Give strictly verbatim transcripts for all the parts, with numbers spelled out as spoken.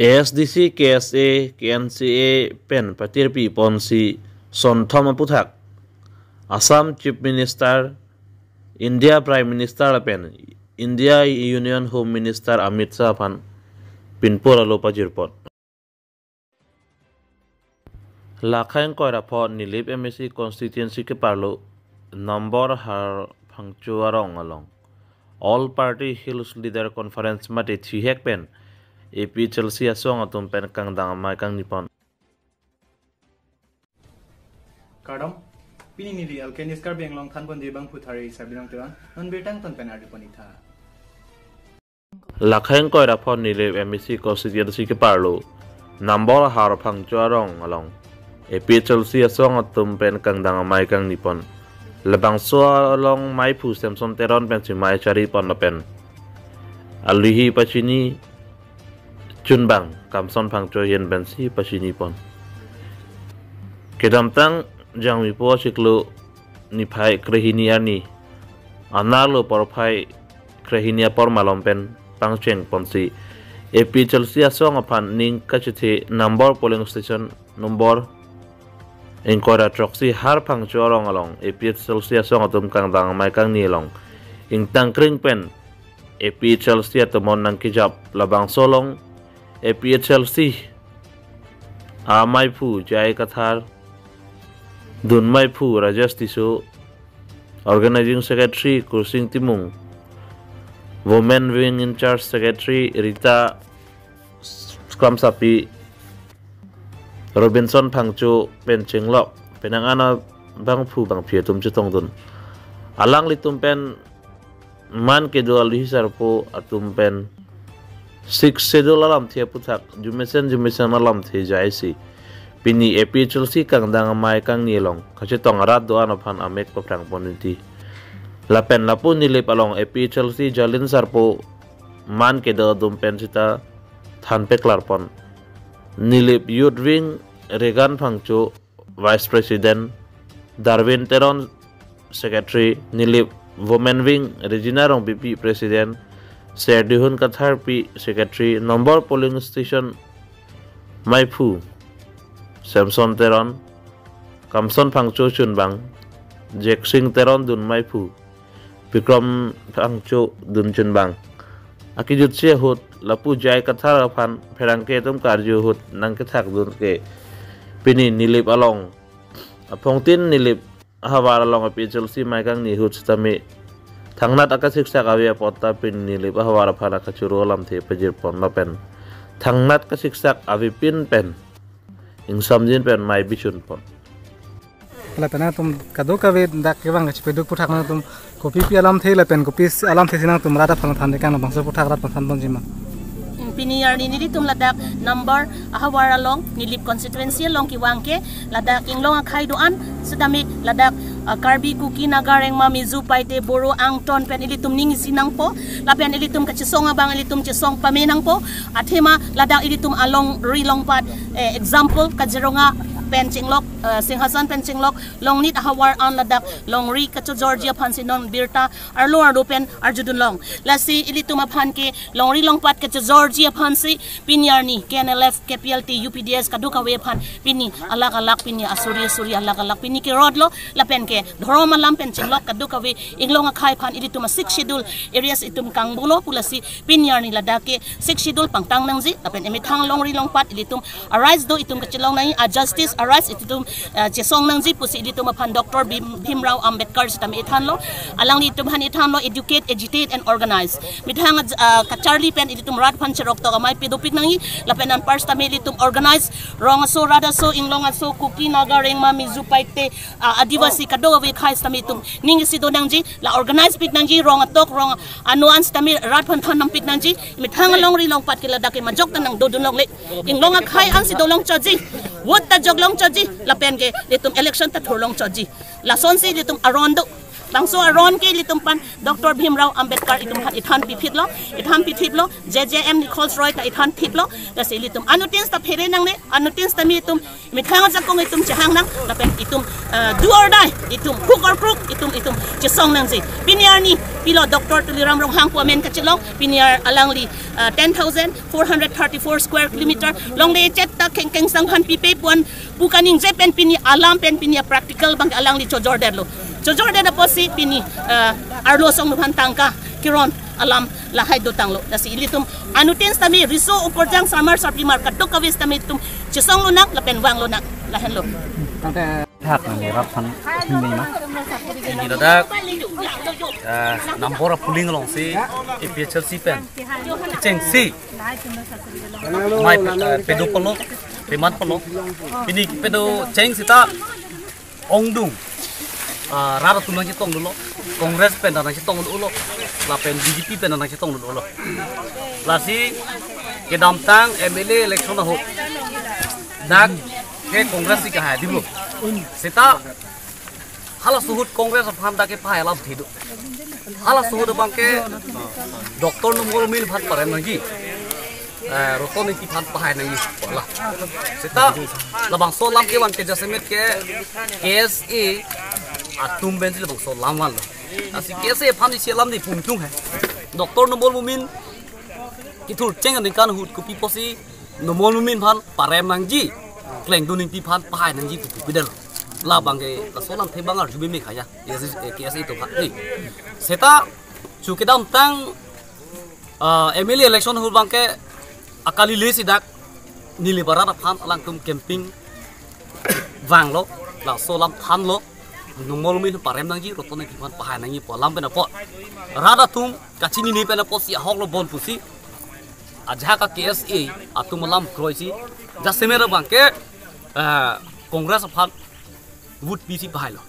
A S D C, K S A, K N C A pen patirpi ponsi sonthom aputhak Assam Chief Minister, India Prime Minister lapen India Union Home Minister Amit Shah aphan pinpur alo pajirpon. Lakhang koira phon Nilip M A C constituency keparlo Nambor Har Phangcho arong along All Party Hills Leader Conference mate thihek pen A P H L C asong atum pen kangdang amei kangnipon. Kardom, pini neli Alkenis Karbi Anglong thanponji abangphu thari Sabinong Teron, non birta angton pen ardi pon-ik tha. Lakhang koira phon Nilip M A C constituency keparlo Nambor Har Phangcho arong along A P H L C asong atum pen kangdang amei kangnipon. Labangso along meiphu Samson Teron pensi mei charipon lapen alihi pachini chunbang Kamson Phangcho ahin pensi pachinipon. Kedamtang Jangmipo achiklo niphai krehini arni, anerlo porphai krehini apor malom pen pangchengponsi A P H L C asong aphan ning kachethe Nambor polling station number ingkoira throksi Har Phangcho arong along A P H L C asong atum kangdang amei kangni along ingtangkring pen A P H L C atum on nangkejap. Labangso along A P H L C ameiphu J I Kathar, dun meiphu Rajesh Tisso, Organizing Secretary Kursing Timung, Women Wing in Charge Secretary Rita Kramsapi, Robinson Phangcho pen chenglok penang ana bangphu bangphi atum chetongdun. Alanglitum pen man kedo alihi sarpo atum pen Sixth Schedule alamthe aputhak jumesen jumesen alamthe jaisi pini A P H L C kangdang amei kangni along kachetong arat do-an aphan amek paphrangpon iti. Lapen lapu Nilip along A P H L C jalin sarpo man kedo atum pen sita thanpeklarpon. Nilip Youth Wing Regan Phangcho, Vice President, Darwin Teron, Secretary, Nilip Women Wing Regina Rongpipi, President, Serdihun Katharpi, Secretary, Nambor Polling Station meiphu Samson Teron, Kamson Phangcho chunbang, Jeksing Teron dun meiphu, Bikram Phangcho dun chunbang. Akejutsi ahut lapu J I Kathar aphan pherangke atum karju ahut nangkethakdun ke pini Nilip along aphongtin Nilip ahavar along A P H L C mei kangni ahut sitame thangnat akasiksak ave apot ta pini Nilip ahavar aphan akachoro alamthe pajirpon lapen thangnat kasiksak avepin pen ingsamjin pen mei bichunpon. Lapen nangtum kadokave dak kevang kachepeduk aputhak nangtum kopipi alamthe lapen kopi alamthe si nangtum rat aphan than dekang, labangso aputhak rat aphan thanponji ma? Mm, pini arni nelitum ladak Nambor ahavar along, Nilip constituency along kevang ke ladak inglong akhei do-an sitame ladak, ah, Karbi, Kuki, Naga, Rengma, Mizo, Paite, Boro, Angton pen ilitum ning isi nangpo lapen ilitum kachesong abang ilitum chesong pame nangpo. Athema ladak ilitum alongri longpat, eh, example Kaziranga pen chenglok, eh, Singhason pen chenglok, Longnit ahavar an ladak longri kachojorji aphansi non birta arlo arlo pen arjudunlong. Lasi ilitum aphan ke longri longpat kachojorji aphansi pini arni K N L F, K P L T, U P D S kadokave aphan pini alak alak pini asuri asuri alak alak pini kerodlo lapen ke dhorom alam pen chenglok kadokave inglong akhei aphan ilitum a-Sixth Schedule areas itum kangbolo pu lasi pini arni ladak ke Sixth Schedule pangtang nangji lapen emethang longri longpat ilitum a-rights do itum kachelong nangji, a-justice a-rights itum, eh, chesong nangji pusi ilitum aphan Doctor Bhim, Bhimrao Ambedkar sitame ethanlo. Alanglitum aphan ethanlo educate, agitate and organize. Methang, eh, kacharli pen ilitum rat aphan cheroktok amei pedopik nangji lapen anpar sitame ilitum organize rong aso, rat aso, inglong aso, Kuki, Naga, Rengma, Mizo, Paite, ah, Adivasi kadokave akhei sitame itum ning isi do nangji, la organize pik nangji, rong atok, rong ano an sitame rat aphan than nampik nangji, methang alongri longpat ke ladak ke majok ta nangdodunlongle. Inglong akhei ansi dolong choji, vote ta joklong choji, lapen ke ilitum election ta thurlong choji. Lasonsi ilitum aron do. Bangso aron ke ilitum aphan Doctor Bhimrao Ambedkar itum aphan ithan pithiplo, ithan pithiplo, J J M Nichols Roy ta ithan thiplo, lasi ilitum anuttin seta phere nangne, anuttin seta mi itum methang ajakong itum chehang nang, lapen itum, eh, do or die, itum hook or crook, itum, itum chesong nangji. Pini arni pilo Doctor Tuliram Ronghang pu amen kachelong, pini ar alangli, eh, ten thousand four hundred thirty-four square kilometer longle chet ta kengkeng sang aphan pipe pu-an pu kaningje pen pini alam pen pini practical abang alangli chojordetlo. Chojordet apotsi pini, eh, arlo asong aphan tangka keron alam lahai dotanglo. Lasi ilitum anuttin seta mi riso ukorjang sarmar sarpimar kadokave seta mi itum chesonglo nang lapen vanglo nang, lahenlo. Tangte thak nang rap than hindi ma. Pini ladak, eh, number of polling alongsi A P H L C pen chengsi mai pe-, eh, pedo polo, peman polo. Pini pedo cheng seta ongdung, ah, rat atum nangchetong dolo, Congress pen ta nangchetong dolo, lapen B J P pen ta nangchetong dolo. Lasi kedamtang M L A election ahut dak ke Congress si kahai dibo. Seta halaso ahut Congress aphan dak kepahai alam thi do. Halaso ahut abang ke Doctor Numal Momin aphan parem nangji, eh, Roton Engti aphan pahai nangji pu alam. Seta labangso alam ke van ke jasemet ke K S A atum pensi labangso alam vanlo. Lasi K S A aphan isi alam di pungtung hai. Doctor Numal Momin kethur cheng aningkan ahut kopi pusi Numal Momin aphan parem nangji, Klengdun Engti aphan pahai nangji pu pidel. Labang ke laso alamthe abang arju meme khaya. K S A, eh, K S A atum aphan. Ni. Seta chu kedamtang, ah, M L A election ahut abang ke akali le si dak Nilip arat aphan alangtum campaign vanglo, laso alam thanlo, Numal Momin parem nangji, Roton Engti aphan pahai nangji pu alam pen apot rat atum kachinine pen apotsi ahok lo bon pusi ajahak a K S A atum alam kroisi jasemet abang ke, eh, Congress aphan vote pisi pahailo.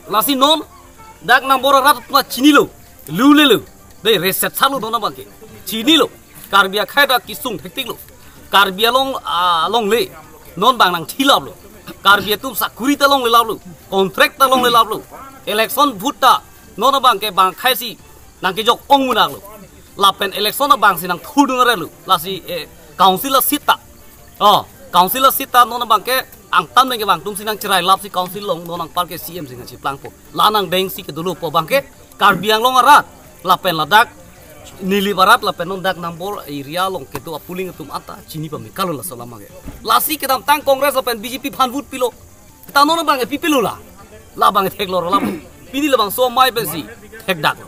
Lasi non dak number arat atum chinilo, lulelo, dei reset salo non abang ke chinilo. Karbi akhei ta kesung thektiklo. Karbi along, ah, longle non abang nangthilaplo. Karbi atum sakuri ta longlelaplo, contract ta longlelaplo. Election vote ta non abang ke bang akhei si nangkejok ong munak lo. Lapen election abang si nangthurdun arelo. Lasi, eh, council a seat ta. Oh, council a seat ta non abang ke angtan nangkevang atum si nangcherai lap si council along non anpar ke C M si nangcheplangpo. La nangdeng si kedolo pu abang ke Karbi Anglong arat. Lapen ladak Nilip arat lapen non dak number area along kedo a polling atum anta chini pame kalo laso alam ke. Lasi kedamtang Congress lapen B J P aphan vote pilo. Ta non abang ke pipilo la. Labang ke theklo ro lam. Pini labangso amei pensi thekdaklo.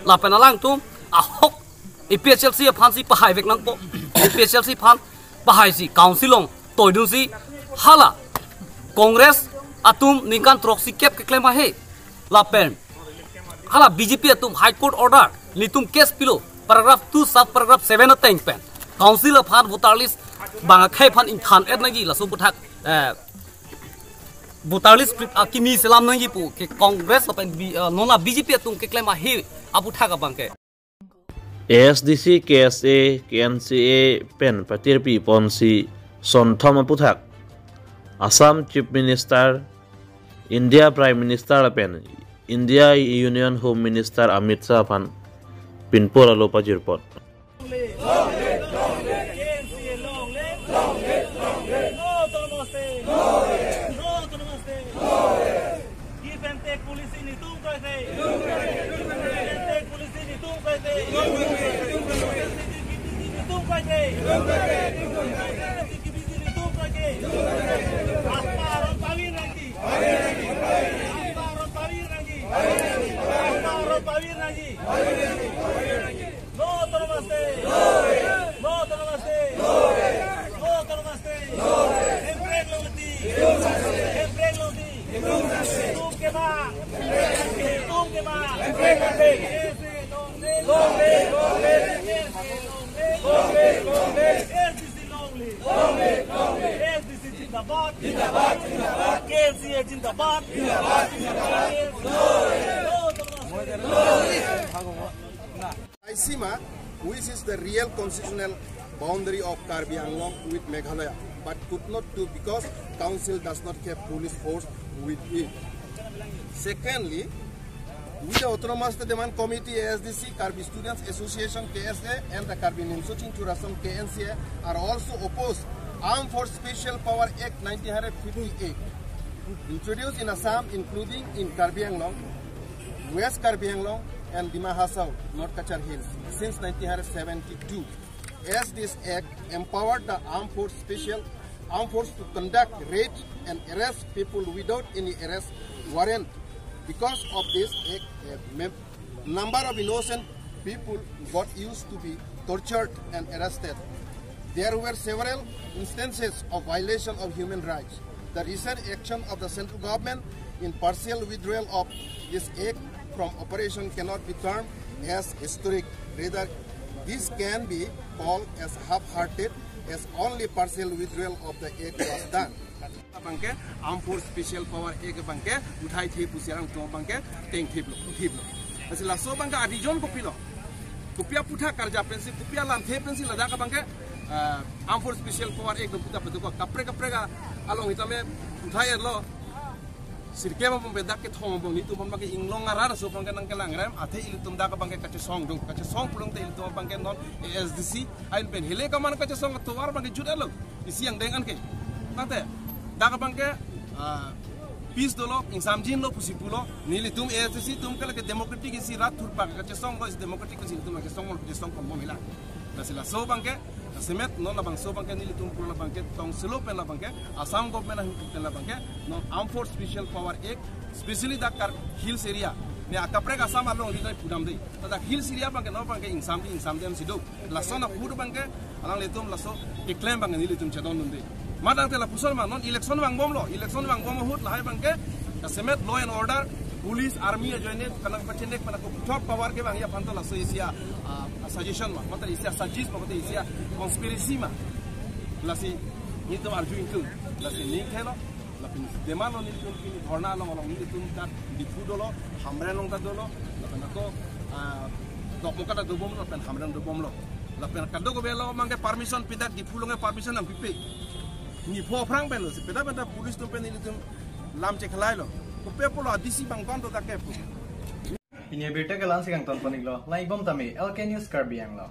Lapen alangtum ahok A P H L C aphansi pahai vek nangpo. A P H L C aphan pahaisi council along toidunsi hala Congress atum ningkan throksi kep keklem ahe. Lapen hala B J P atum High Court order nelitum case pilo, paragraph two sub paragraph seven ateng pen council aphan voter list bang akhei aphan ingthan-et nangji laso aputhak, eh, voter list pri-, akimi selam nangji pu ke Congress lapen B-, eh, non a B J P atum keklem ahe aputhak abang ke. A S D C, K S A, K N C A pen patirpi ponsi sonthom aputhak Assam Chief Minister, India Prime Minister lapen India Union Home Minister Amit Shah aphan pinpur alo pajirpot. Long live, long live, K N C A long live, long live, long live, long live. No autonomous state, no autonomous state, no autonomous state, no autonomous state. Give and take policy nelitum kroikre. Give and take policy nelitum kroikre. Give and take policy nelitum kroikre. Give and take policy nelitum kroikre. Aspa aron pavir nangji. Aspa aron pavir nangji. Aspa aron pavir nangji. No autonomous state. No autonomous state. No autonomous state. Hemprek longdi. Hemprek longdi. Nelitum ke bang. Nelitum ke bang. K S A long live. Long live, long live. K S A long live. Long live, long live. A S D C long live. Long live, long live. A S D C zindabad. Zindabad, zindabad. K N C A zindabad. Zindabad, zindabad. No autonomous state. Aisima, which is the real constitutional boundary of Karbi Anglong with Meghalaya, but could not do because council does not have police force with it. Secondly, We, the Autonomous Demand Committee, A S D C, Karbi Students Association, K S A, and the Karbi Nimso Chingthur Asong, K N C A, are also opposed Armed Force Special Power Act nineteen fifty-eight, introduced in Assam, including in Karbi Anglong, West Karbi Anglong, and Dima Hasao, North Cachar Hills, since nineteen seventy-two. As this act empowered the armed force special armed force to conduct raids and arrest people without any arrest warrant. Because of this act, a mem- number of innocent people got used to be tortured and arrested. There were several instances of violation of human rights. The recent action of the central government in partial withdrawal of this act from operation cannot be termed as historic. Rather, this can be called as half-hearted, as only partial withdrawal of the act was done. Abangke Armed Force Special Power Act abangke uthai the pusi arang to abangke tengthiplo, uthiplo. Lasi laso abangke a-reason kopilo? Kopi aputhak karja pensi, kopi alamthe pensi ladak abangke, ah, Armed Force Special Power Act do puta petuko kaprek kaprek along hitame uthai lo. Sirkep abang pen dak kethom abang nelitum abangke inglong arat aso abangke nangkelang rem, athe ilitum dak abangke kachesong do, kachesong pulote ilitum abangke non A S D C ahin pen hele kaman kachesong atovar abangke jut-etlo. Isi angdeng anke. Tangte dak abangke, ah, peace dolo, ingsamjinlo pusi pulo. Nelitum A S D C atum ke lake democratic isi rat thurpak kachesong lo, isi democratic isi ilitum kachesong lo, kachesong kombom hilang. Lasi laso abangke, jasemet non labangso abangke nelitum pulo abangke tongsilo pen abangke Assam government ahut pen abangke non Armed Force Special Power Act, specially dak Kar Hills area, ne akaprek Assam along ri noi pudam de. Dak Hills area abangke non abangke ingsamji, ingsamdem si do. Lason ahut abangke alanglitum laso keklem abangke nelitum chedondunde. Matangte lapuson ma non election vangbomlo, election vangbom ahut lahai abangke jasemet law and order, police, army ajoine kanang pachenek pen ako top power kevangji aphan to laso isi a, ah, suggestion ma, mate isi a suggest ma, mate isi a conspiracy ma. Lasi nelitum arju ingtung, lasi ning thelo. Lapen demand lo nelitum pini dhorna along along nelitum dak Diphu dolo, Hamren along ta dolo, lapen ako, ah, Dokmoka ta dobomlo, lapen Hamren dobomlo. Lapen kadokave lo abangke permission pi dak Diphu along permission nangpipe. Nipho aphrang pen lo, si peda peda police atum pen nelitum lam chekhalailo. Kopi apotlo a D C abang kon to dak kepu. Pini abirta ke la-ansi kangton pon-iklo, lang-ikbom tame, L K News Karbi Anglong.